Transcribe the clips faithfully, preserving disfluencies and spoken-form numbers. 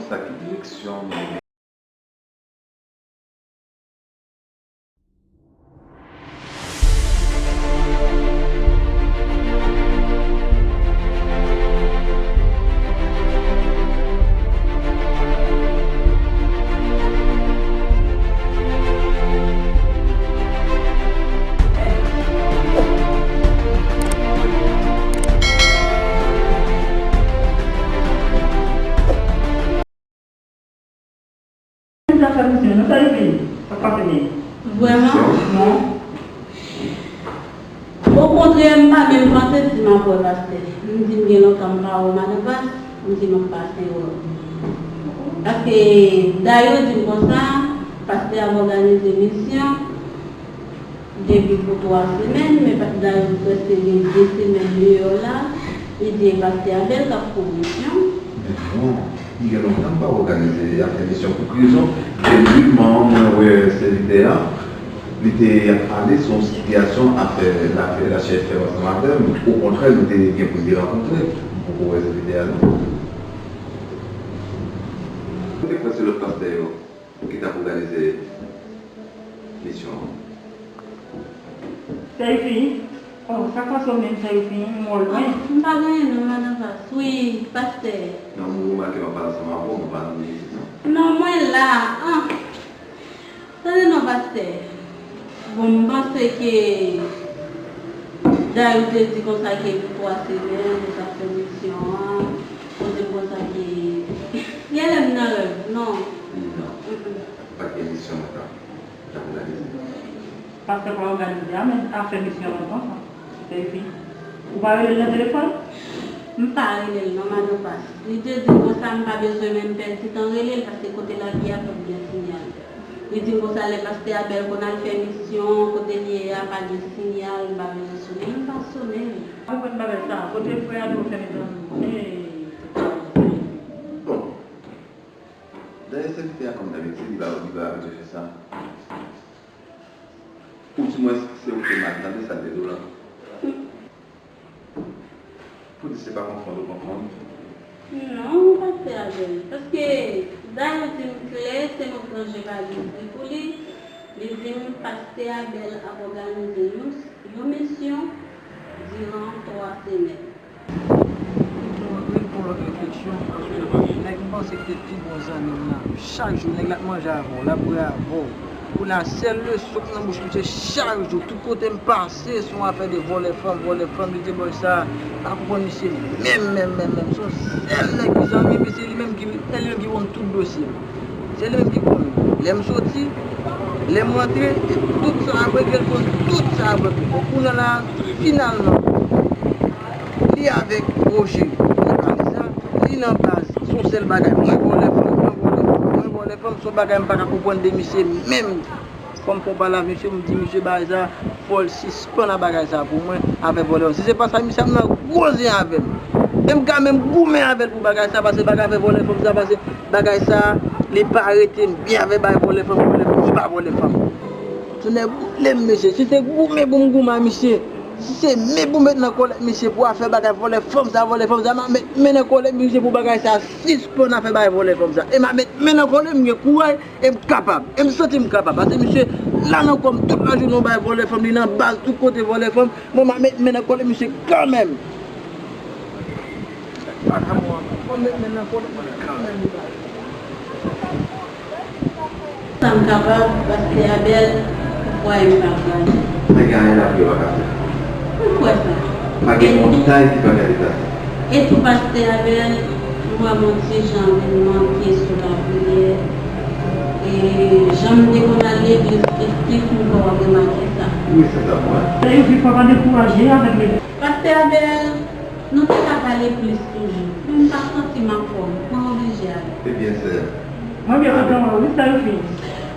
Sa ki direksyon nou Vrèman? Non. Okontrè, m pa menm panse si m ap wè pastè. M di m gen lontan m pa wè w, madan Pas, m di m ap pase wè w. Paske Dayou di m konsa, pastè ap òganize misyon. Depi pou twa semèn, men pa t Dayou prèske gen de semèn deyò la, li di e pastè Abèl k ap fè yon misyon. Men non, li gen lontan m pa òganize afè misyon. Pou ki rezon? Depi manman mwen wè sèvitè a, li te ap pale sou yon sitiyasyon afè lafè lachè fè ansanm avè m. Okontrè, nou te gen pou n te rankontre. M poko wè sèvitè a non. Ou te kwè se lòt pastè yo ki t ap òganize misyon an. Sèyfi, oh, sa k pase w menm, Sèyfi? M wè w lwen. Ah, m pa gen anyen non, madan Pas. Wi, pastè. Non, m remake m ap pale ansanm avè w, m pa nan mizik non. Non, mwen la. Ah. Tande non, pastè. Bon, m panse ke Dayou te di konsa ke pou twa semèn, nou t ap fè misyon an. Kote m konsa ke, genlè m nan rèv, non. Non. Mm-mm. Pa t gen misyon mwen t ap, t ap òganize. Pastè pa òganize a, men afè misyon an konsa. Sèyfi, ou pa rele l nan telefòn? M pa rele l non, madan Pas. Li te di m konsa m pa bezwen menm pèdi tan rele l, paske kote l ap ye a p ap gen siyal. Li di m konsa lè pastè Abèl konn al fè misyon, kote l ye a pa gen siyal, m pa bezwen sone l, m pa sone l. Ou konprann bagay sa, kote frè a di w fè mezanmi? Bon. Dayè sèvitè a kòm dabitid, li pa, li pa abitye fè sa. Ou di mwen se ou ki te mal tande sa l te di w la. Pou di se pa konfonn ou konfonn. Non, ou pa fè avè l. Paske Dayou di m klè, se yon gran je pa gen pri pou li. Li di m pastè Abèl ap òganize yon, yon misyon diran twa semèn. Ret pou lòt refleksyon, paske nèg m panse ki te pi bon zanmi m nan, chak jou nèg la ap manje avè w, l ap bwè avè w. Kounye a, sèl leson k nan bouch misye chak jou, tout kote m pase, se yon afè de vòlè fanm, vòlè fanm, li te bòy sa, m pa konprann misye menm, menm, menm, menm. Se yon sèl nèg ki zanmi m, e se li menm ki, se li menm ki konn tout dosye m. Se li menm ki konn lè m soti, lè m rantre, e tout sa ap regle, l konn tout sa ap regle. Bon, kounye a la, finalman, li avèk Roger, li pale sa, li nan baz, se yon sèl bagay, mwen vòlè fanm, mwen vòlè fanm, mwen vòlè fanm, se yon bagay m pa ka konprann de misye menm. Fò m fè yon pale avèk misye, m di misye bagay sa, fò l sispann ak bagay sa pou mwen, afè vòlè fanm. Si se pa sa, misye ap nan gwo zen avè m. E m ka menm goumen avè l pou bagay sa, paske bagay afè vòlè fanm sa, paske bagay sa, li pa rete m byen avè bagay vòlè fanm, vòlè fanm, li pa vòlè fanm. Tonnè boule m, mesye. Si se goumen pou m goumen ak misye, si se men pou m met nan kòlèt misye pou afè bagay vòlè fanm sa, vòlè fanm sa, m ap met men nan kòlèt misye pou bagay sa sispann afè bagay vòlè fanm sa. E m ap met men nan kòlèt m, gen kouraj, e m kapab. E m santi m kapab. Paske misye la nan kò m tout lajounen, yon bagay vòlè fanm, li nan baz tout kote vòlè fanm. Bon, m ap met men nan kòlèt misye kanmenm. Vagabon an, fò m met men nan kòlèt mwen kanmenm, li pa. Sa m kapab, pastè Abèl, ou kwè m pa kwè. Pa gen anyen lapli yo pa ka fè. Ou kwè sa? Pa gen montay ki pa ka deplase. E tou, pastè Abèl, m vrèman ti jan vin manke sou lapriyè. E jan m te konn al legliz Kristif, m kwè w ap remake sa. Wi, se sa m wè. Sèyfi, fò pa dekouraje avèk legliz. Pastè Abèl, nou te ka pale plis toujou, men m pa santi m anfòm, mwen oblije ale. Ebyen, sè. Mwen byen kontan wè w wi, Sèyfi.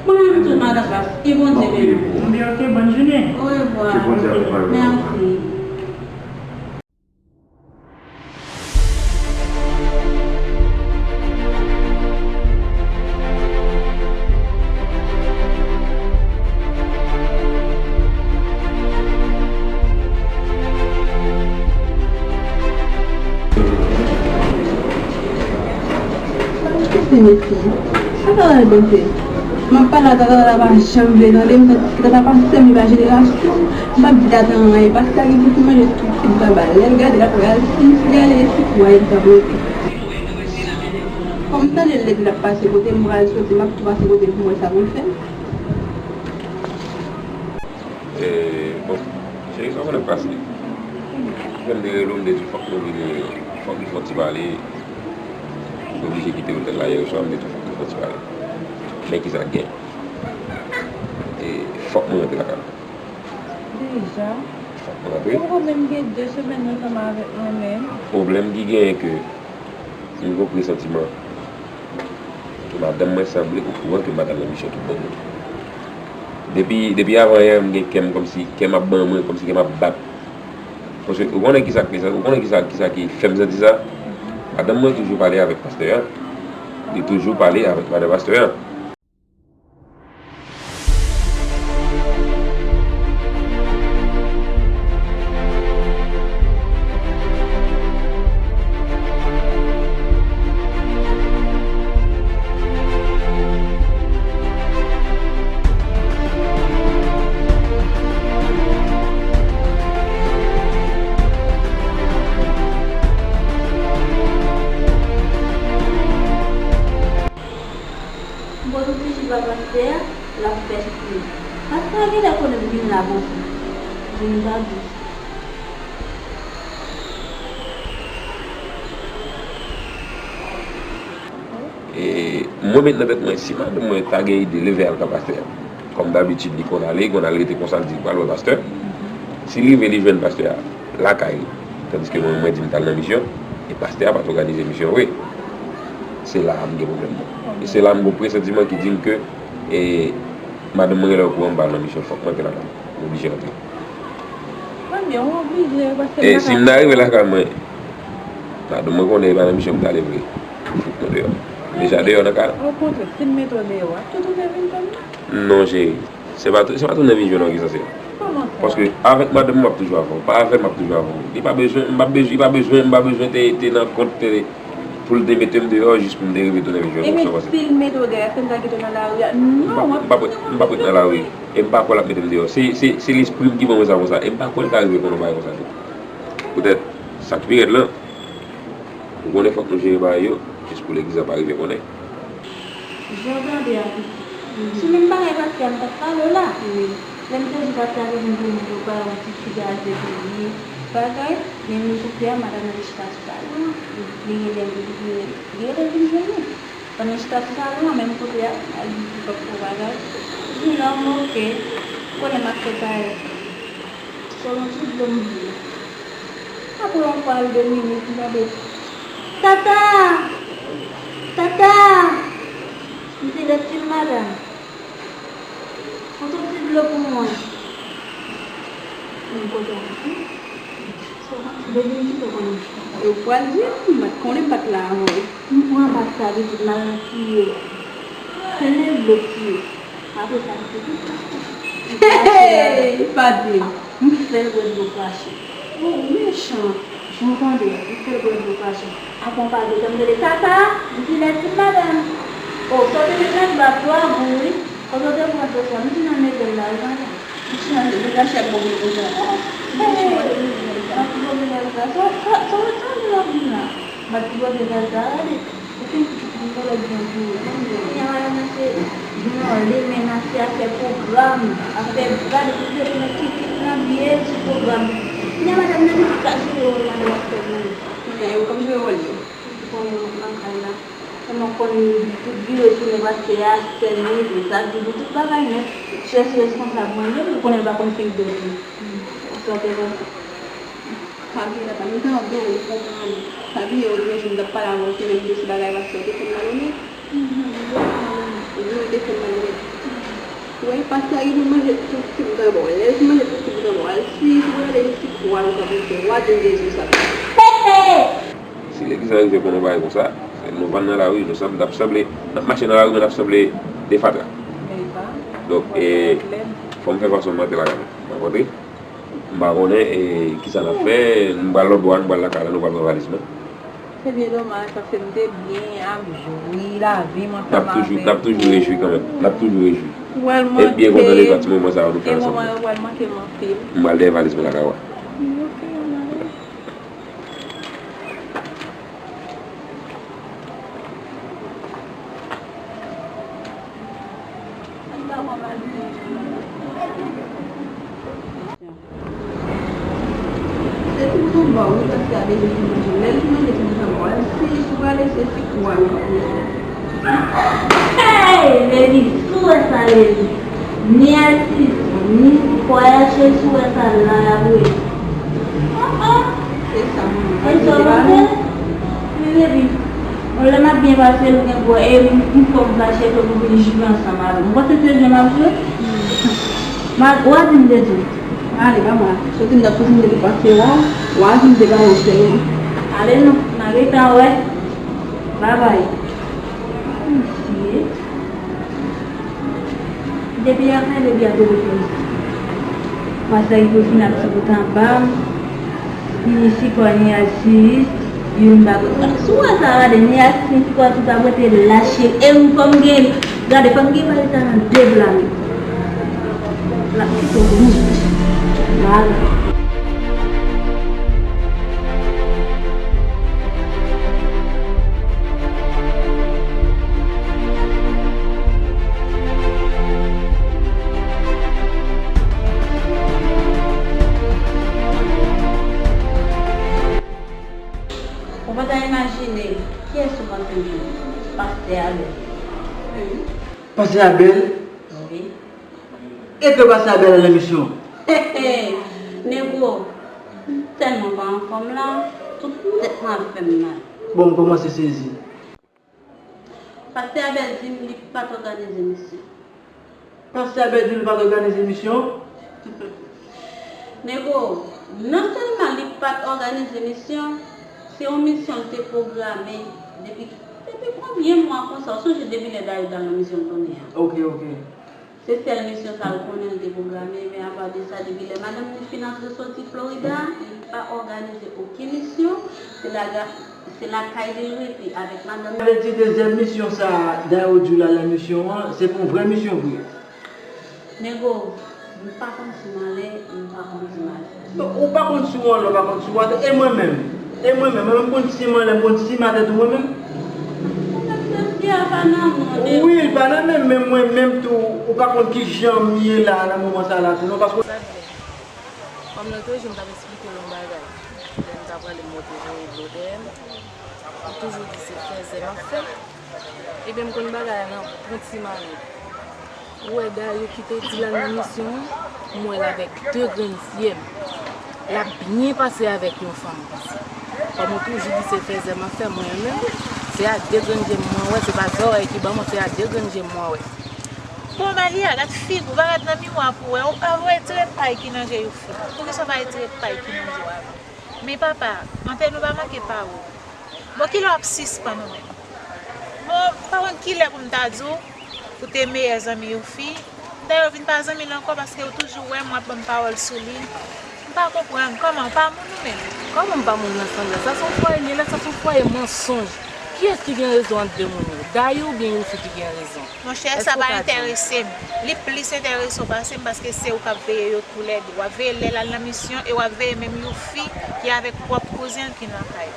Mwen menm tou, madan Pas, ke Bondye beni w. Mwen byen, oke, bòn jounen. Orevwa. Ke Bondye akonpaye w. Mèsi. Mesi. Tata la bese. M ap pale a tata la, pa janm vle tande m. Tata pastè m, li pa jenerasyon m. M p ap di tata anyen. Pastè a gen pou manje tout tip baba. Lè l gade, l ap gade. Si l ale, si pou a, li t ap rete. Kòm m tande l, lè l ap pase kote m, m pral soti, m ap tou pase kote l pou m wè sa pou l fè m. E, bon, cheri, sa w konnen k pase. Lè m te rele w, m te di w fòk nou vini, fòk nou fè yon ti pale. M te oblije kite otèl la yè swa, m te di w fòk nou fè yon ti pale. Men kisa k gen. E, fòk mwen rantre lakay mwen. Deja? Fòk mwen rantre. Ou menm gen de semèn ansanm avèk mwen menm. Pwoblèm ki genyen ke m gen yon presantiman ke madanm mwen sanble okouran ke m pa t al nan misyon tout bon vre. Depi, depi avan yè, m gen kè m kòmsi, kè m ap ban mwen, kòmsi kè m ap bat. Paske ou konnen kisa k fè sa, ou konnen kisa, kisa ki fè m santi sa? Madanm mwen toujou pale avèk pastè a. Li toujou pale avèk madan pastè a. M poze plis ba pastè a, l ap fè soufri. Pastè a genlè konnen m vin la konsa. Vin pa dous. E mwen met nan tèt mwen, si madanm mwen ta gen ide leve al ka pastè a, kòm dabitid li konn ale, li konn al rete konsa, l di l pral wè pastè. Si l rive, li jwenn pastè a lakay li. Tandiske mwen, mwen di m t al nan misyon, e pastè a pa t òganize misyon vre. Se la a m gen pwoblèm nan. E se la a m gen yon presantiman ki di m ke, e, madanm mwen genlè okouran m pa al nan misyon, fòk mwen te lakay mwen. M oblije rantre. Mwen, ou oblije, paske e si m ta rive lakay mwen, madanm mwen konnen e pa nan misyon m t ale vre. Fout mwen deyò. Deja deyò nan kay la. Okontrè, si m mete w deyò a, tout ou te vin jwenn mwen? Non, cheri. Se pa, se pa tounen vin jwenn ou ki sanse. Kòman sa? Paske avèk madanm mwen, m ap toujou avè w. Pa avè m, m ap toujou avè w. Li pa bezwen, m pa bezwen, li pa bezwen, m pa bezwen te, te nan kont te, pou l te mete m deyò jis pou m te rive tounen vin jwenn ou. Ebyen, sa w panse? Si l mete w deyò, èske m ta kite w nan lari a? Non, m p ap, m p ap, m p ap ret nan lari. E m pa kwè l ap mete m deyò. Se, se, se lespri m ki ban mwen sa konsa. E m pa kwè l ka rive konnen yon bagay konsa tou. Poutèt, sa k pi rèd lan, ou konnen fòk nou jere bagay yo, jis pou legliz la pa rive konnen. Jan w tande a, pitit. Si menm bagay pastè a m t ap pale w la. Wi. Lè m te di pastè a te vin pou mwen, pou bay yon ti ti gaze pou li. Bagay, men nou sou fè a, madanm nan te chita sou salon an. Li genlè, li genlè, li genlè vin jwenn nou. Pandan l chita sou salon an, menm kote a, al di li fòk fè yon bagay. Di non, m oke. Konnen m ap fè kay. Sèlman ti dlo m bwè. Apre yon pral de minit, m tande, "Tata! Tata!" M di, "Lèt ti madanm, pote yon ti dlo pou mwen." M kote w ap di, sèlman ti dlo m bwè, konnen m chita. Yo pral di, m pa t konnen, m pa t la avan w. M pran bak sa, pitit, m al nan tiyo. Plen dlo tiyo. Apre sa, m te di, "Hey, pa di m." M fè l bwè dlo krache. Ou mechan. M tande, m fè l bwè dlo krache. Apre yon pa de tan, m tande, "Tata!" M di, "Lèt ti madanm." O, sa w te met nan dlo a, twa gou, wi. Kòm w te pran dlo sa, m di, "Non, mete l la, wi, madanm." M chanje, m chanje, m chanje, m chanje. Sa w t ap di la, sa w t ap di la, gade. Ou fin pitit, m genlè byen pou ou. Kounye a, madanm nan se, non, li menase a fè pwogram, a fè, gade, pou se pou pitit nan byen sou pwogram. Kounye a, madanm nan, li pa ka jere wòl madanm ak sè l nan. Kounye a, yo k ap jere wòl yo. Ou konnen nan kay la. Sèlman konn tout vire tounen pastè a, sè l mwen, tout sa, di pou tout bagay nèt. Chèf responsab mwen, menm ou konnen l pa konn figi dòt li. Sa w te panse? Pa bliye, tata, m tande w, ou konprann. Pa bliye, ou te gen jou m t ap pale avè w, se menm dosye bagay pastè w te fè m malonèt. Wi, ou te fè m malonèt. Ou wè, pastè a gen pou manje tout ti bout anba w. Lè l fin manje tout ti bout anba w, al si, si w rele li, si pou w al, ou ka pou w fè. W a di l Jezi sa. Pepe! Si legliz la rive konnen yon bagay konsa, nou pa nan lari, nou sanble, n ap sanble, n ap mache nan lari, men n ap sanble de fatra. Donk, e, fò m fè fason m rantre lakay mwen. M ap rantre. M pa konnen, e, kisa n ap fè. Nou pral lòtbò a, nou pral lakay la, nou pral pran valiz mwen. Se byen domaj, paske m te byen ap jwi lavi m ansanm avè w. N ap toujou, n ap toujou rejwi kanmenm. N ap toujou rejwi. Ou pral manke m. E m byen kontan de pati moman sa yo nou fè ansanm. E moman yo pral manke m anpil. M pral dèyè valiz mwen lakay ou a. Ok, ann ale. Se tout yon bò, wi, paske a bezwen fin manje. Lè l fin manje, se nan chanm ou al, si, si w prale, se sik ou a, wi. Hey, Leli, si w wè sa, Leli. Ni Altis, ni Koyach, si w wè sa, la, y ap rele. Oh, oh. Se sa, manman. E sa w ap fè? Wi, Leli. Bon, lè m ap byen pase, nou gen bò, e m, m fò m fache, fò m vin jwe ansanm avè w. M panse se jwe m ap jwe. Ma, w a di m de tou. Ale, mama, soti m t ap soti m te pase w a, w a di m te ba w sèlman. Ale non, m a gentan wè. Babay. Mesye. Depi a fè, depi a telefòn. Pase l pou fin ap ti bout anba m. Ni sikò, ni atis, youn pa konn. Si w wè sa, gade, ni atis, ni sikò, tout ap rete lache. E m fò m gen, gade, fò m gen bagay sa nan de bla m. L ap kite w pou m. Mal. Ou pa ta imajine kiyès ou panse m ye? Pastè Abèl. Pastè Abèl? Wi. E ke pastè Abèl al nan misyon? Nego, m tèlman pa anfòm la, tout tèt mwen ap fè m mal. Bon, m kòmanse sezi. Pastè Abèl di m li pa t òganize misyon. Pastè Abèl di li pa t òganize misyon? Nego, non sèlman li pa t òganize misyon, se yon misyon l te pwograme depi, depi konbyen mwa konsa? Ou sonje depi lè Dayou t al nan misyon l tounen an? Ok, ok. Se sèl misyon sa l konnen l te pwograme, men apa de sa, depi lè madanm li fin antre soti Florida, li pa òganize okenn misyon. Se laga-, se lakay li l rete avèk madanm li. Sa vle di dezyèm misyon sa a, Dayou di w l al nan misyon an, se pa yon vrè misyon vre? Nego, m pa konn si m anlè, m pa konn si m atè. Ou pa konn si w anlè, ou pa konn si w atè, e mwen menm? E mwen menm, mwen menm m konn si m anlè, m konn si m atè tou mwen menm? Ou menm, dosye a pa nan men w, wi, li pa nan men m, men mwen menm tou, ou pa konn kijan m ye la nan moman sa la tou non, paske. Sa byen. Kòm lòt jou m t ap eksplike w yon bagay. Lè m t ap prale m monte voye dlo dèyè m, ou toujou di se fèzè m ap fè. Ebyen m konn bagay la nan bon ti manèv. Ou wè Dayou ki te di l al nan misyon an, m wè l avèk de grenn zye m. L ap byen pase avèk yon fanm piti. Kòm ou toujou di se fèzè m ap fè, mwen menm, se ak de grenn zye m mwen wè, se pa zòrèy ki ban mwen, se ak de grenn zye m mwen wè. Bon, Malia, gad figi w, pa gad nan miwa pou w wè, ou pa wè trepay ki nan je Youfi. Poukisa w pa wè trepay ki nan je w? Men papa, anpè nou pa manke pawòl. Bon, kilè w ap sispann ou menm? Bon, m pa konn kilè pou m ta di w, ou te meyè zanmi Youfi. Dayè w vin pa zanmi l ankò paske ou toujou wè m, w ap ban m pawòl sou li. M pa konprann, kòman, ou pa moun ou menm? Kòman m pa moun nan Sandra? Sa se yon fwaye li ye la, sa se yon fwaye mansonj. Kiyès ki gen rezon ant de moun yo? Dayou oubyen Youfi ki gen rezon? Monchè, sa pa enterese m. Li plis enterese w pase m paske se ou k ap veye yo toulède. W ap veye l lè l al nan misyon e w ap veye menm Youfi ki avèk pwòp kouzen l ki nan kay.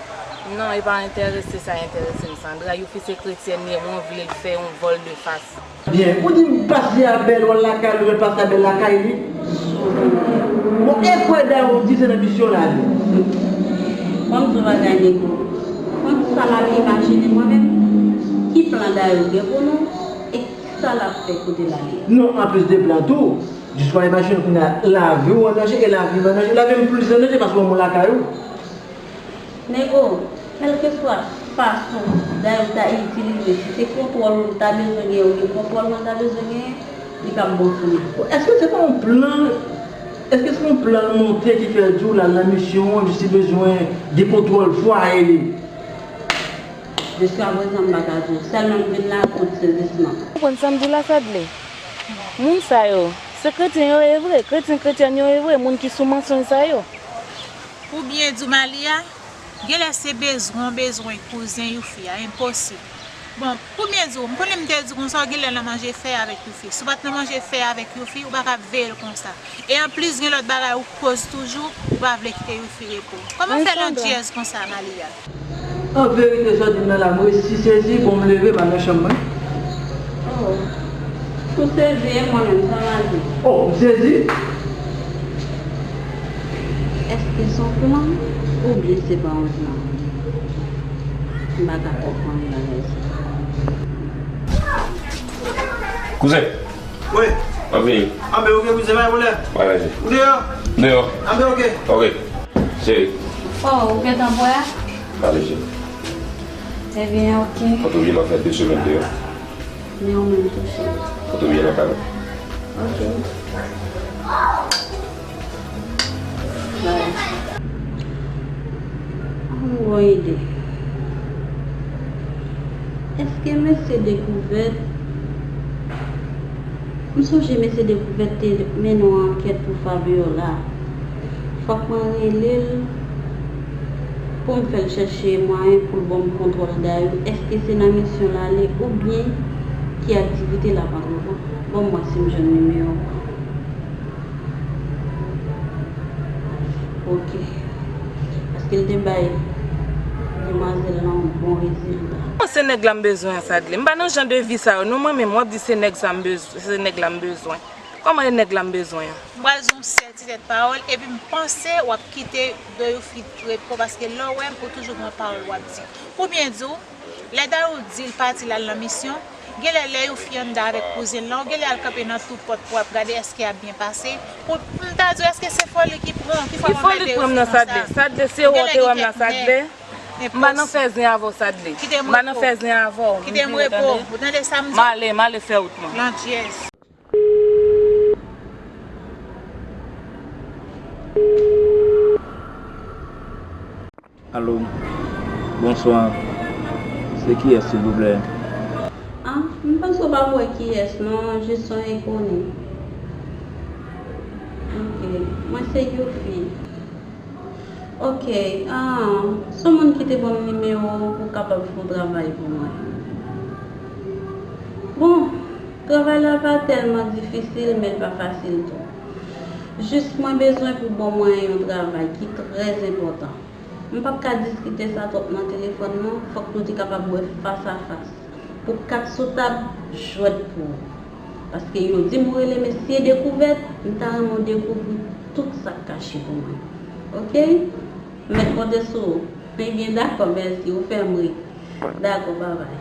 Non, e pa enterese sa enterese m, Sandra. Youfi se kretyèn li ye, mwen vle l fè yon vòl de fas. Byen, ou di m pastè Abèl w al lakay li, ou wè pastè Abèl lakay li? Bon, e kwè Dayou di se nan misyon l ale? Ban m di w bagay, Nego. Ban m di sa m ap imajine mwen menm. Ki plan Dayou gen pou nou? E kisa l ap fè kote l ale a? Non, anplis de plan tou, jis pa imajine kounye a lavi w an danje e lavi m an danje, lavi m plis an danje paske w wè m lakay ou. Nego, kèlkeswa fason Dayou ta itilize, si se kontwòl ou ta bezwen genyen oubyen kontwòl mwen ta bezwen genyen, li p ap bon pou nou. Èske se pa yon plan, èske se yon plan l monte ki fè l di w l al nan misyon an, jis li bezwen gen kontwòl fwaye li? Jiskaprezan m pa ka di w, sèlman m vin la kont sezisman. Ou konprann sa m di w la, Sadley? Moun sa yo, se kretyen yo ye vre, kretyen kretyèn yo ye vre, moun ki sou mansonj sa yo. Ou byen di w, Malia, Genlè se bezwen w bezwen kouzen Youfi a, enposib. Bon, pou byen di w, m konnen m te di konsa, w genlè nan manje fè avèk Youfi. Si w pa t nan manje fè avèk Youfi, ou pa ka veye l konsa. E anplis, gen lòt bagay ou koz toujou, ou pa vle kite Youfi repo. Kòman fè landyèz konsa, Malia? An verite, sa w di m nan la, m resi sezi, bon, m leve, m al nan chanm mwen. Oh, ou sezi, e mwen menm, sa m a di? Oh, m sezi. Èske se yon plan oubyen se pa yon plan? M pa ka konprann bagay sa. Kouzen! Wi. Anbe. Anbe, oke, kouzen, pa gen pwoblèm. Bagay. Ou deyò? Deyò. Anbe, oke. Oke. Cheri. Oh, ou gentan bwè? Pale, cheri. Ebyen, oke. Kote w ye la fè de semèn deyò? Men ou menm tou, cheri. Kote w ye la kay la? Oke. Bye. An m gon ide. Èske mesye Dekouvèt, m sonje mesye Dekouvèt te mennen yon ankèt pou Fabiola. Fòk mwen rele l pou m fè l chèche mwayen pou l ban m kontwòl Dayou. Èske se nan misyon l ale oubyen ki aktivite l ap antreprann? Ban m wè si m jwenn nimewo a. Ok. Paske l te bay demwazèl lan yon bon rezilta. Bon, se nèg la m bezwen an, Sadley. M pa nan jan de vi sa yo non, mwen menm, w ap di se nèg sa m bezwen, se nèg la m bezwen. Kòman e nèg la m bezwen an? M pral di yon sèl ti tèt pawòl, epi m panse w ap kite Doyoufi repo, paske lè w wè m, ou toujou gon pawòl w ap di. Pou byen di w, lè Dayou di l pati l al nan misyon, genlè lè Youfi anndan avèk kouzen l lan, ou genlè al kanpe nan tou pòt pou w ap gade èske y ap byen pase. Pou, pou m ta di w, èske se foli ki pran, ki fè w mete Youfi nan sa? Ki foli k pran m nan, Sadley? Sadley, se ou te wè m la, Sadley? M pa nan fè zen avè w, Sadley. M pa nan fè zen avè w. Kite m repo. Ou tande sa m di w? M ale, m ale fè wout mwen. Landyèz. Alo, bonswa. Se kiyès, silvouplè? Ah, m panse w pa wè kiyès non, jis yon enkoni. Ok, mwen se Youfi. Ok, ah, se yon moun ki te ban m nimewo w pou w kapab fè yon travay pou mwen. Bon, travay la pa tèlman difisil, men l pa fasil tou. Jis mwen bezwen pou w ban mwen yon travay ki trè enpòtan. M p ap ka diskite sa twòp nan telefòn non, fòk nou te kapab wè fas a fas. Pou kat sou tab, jwèt pou ou. Paske yo di m ou rele mesye Dekouvèt, m ta renmen w dekouvri tout sa k kache pou mwen. Ok? M mèt konte sou ou. Ebyen, dakò, mèsi, ou fè m ri. Dakò, babay.